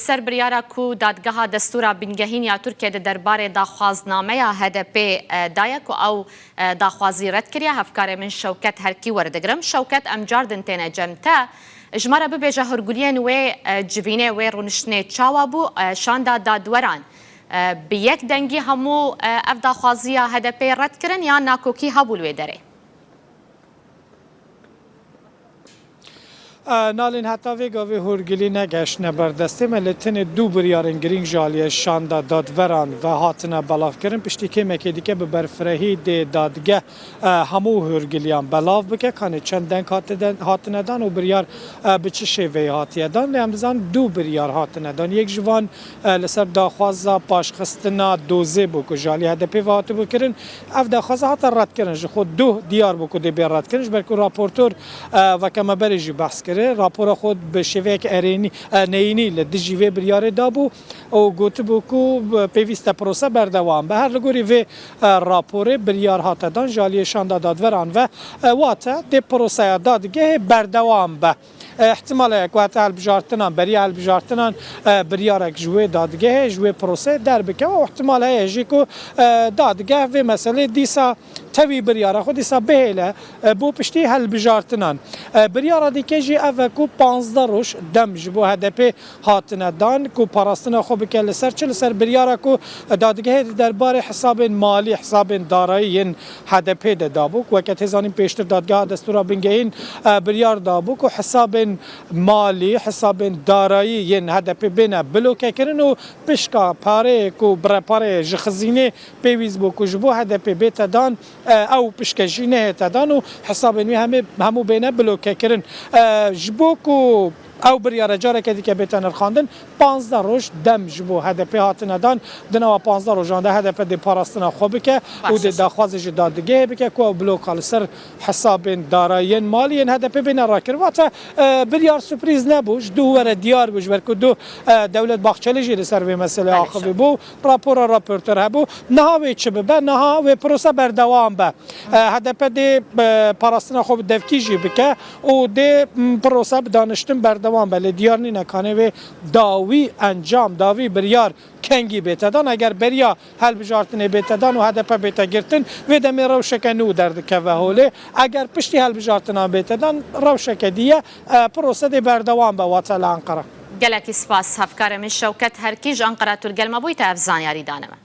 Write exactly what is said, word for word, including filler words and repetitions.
Ser biryara ku Dadgeha Destûra Bingehîn ya Tirkiye di derbarê daxwaznameya H D P daye ku ew daxwazî red kiriye, hevkarê min Şewket Herkî werdigirim. Şewket, em cardin têne cem te. Ji me re bibêje, hûrguliyên wê civînê, wê rûniştinê çawa bû? Şanda dadweran bi yek dengî hemû ev daxwaziya H D P red kirin yan nakokî hebû li wê derê? Nalên heta vê gavê hûrgilî negeştine ber destê me, lê tenê du biryarên girîng ji aliyê şanda dadveran ve hatine belavkirin. Piştî kêmekê dike bi berfirehî dê dadgeh hemû hûrgiliyan belav bike, kanê çend deng hatine dan û biryar bi çi şêveyê hatiye dan. Lê em dizanin du biryar hatine dan. Yek ji van li ser daxwaza paşxistina dozê bû ku ji alî H D P ve hatibû kirin. Ev daxwaza hate redkirin. Ji xwe duh diyar bû ku dê bê redkirin. Ji ber ku raportor, e, weke me berê jî behs kir, rapora xwe bi şêveyeke erênî, e, neyînî li dijî vê biryarê dabû û gotibû ku pêwîst e prose berdewam be. Her li gorî vê, e, raporê biryar hate dan ji aliyê şanda dadveran ve, e, wate dê proseya dadgehê berdewam be. E, ihtimal heye ku heta hilbijartinan, beriya hilbijartinan, e, biryarek ji wê dadgehê, ji wê proseyê derbikeve û ihtimal heye jî ku, e, dadgeh vê meselê dîsa tevî biryara xwe dîsa bihêle, e, bo piştî hilbijartinan. E, biryara dîke jî ev e ku panzdeh roj dem ji bo H D P hatine dan ku parastina xwe bike li ser çi? Li ser biryara ku dadgehê di derbarê hesabên malî, hesabên darayî yên H D P de dabû, ku weke tê zanîn pêştir dadgeha destûra bingehîn, e, biryar dabû ku hesabên malî, hesabên darayî yên H D P bêne blokekirin û pişka pareyê ku bi repareyê ji xizînê pêwîst bû ku ji bo H D P bête dan, e, ew pişke jî nehête dan û hesabên wî hemê, hemû bêne blokekirin. E, ji bo ku ew biryare careke dike bête nirxandin, panzdeh roj dem ji bo H D P hatine dan. Di nava panzdeh rojan de H D P dê parastina xwe bike û dê daxwazê ji dadigehê bike ku ew bloka li ser hesabên darayiyên malî yên H D P bêne rakirin. Wate, e, biryar surprîz nebû, ji duh were diyar bû, ji ber ku duh, e, Dewlet Bahçelî jî li ser vê meselê axivî bû. Rapora raporter hebû. Niha wê çi bibe? Niha wê prose berdewam be. E, H D P dê, e, parastina xwe bi devkî jî bike û dê, m, prose bi daniştin berdewam be. Lê diyar nîne kanê wê dawî encam, dawî biryar kengî bête dan. Eger beriya hilbijartinê bête dan û H D P bête girtin, vê demê rewşeke nû derdikeve holê. Eger piştî hilbijartinan bête dan, rewşeke dî ye. E, prose dê berdewam be, wate li Enqere. Gelekî spas. Hevkarê min Şewket Herkî ji Enqere tu li gel me bûyî, te ev zanyarî dane me.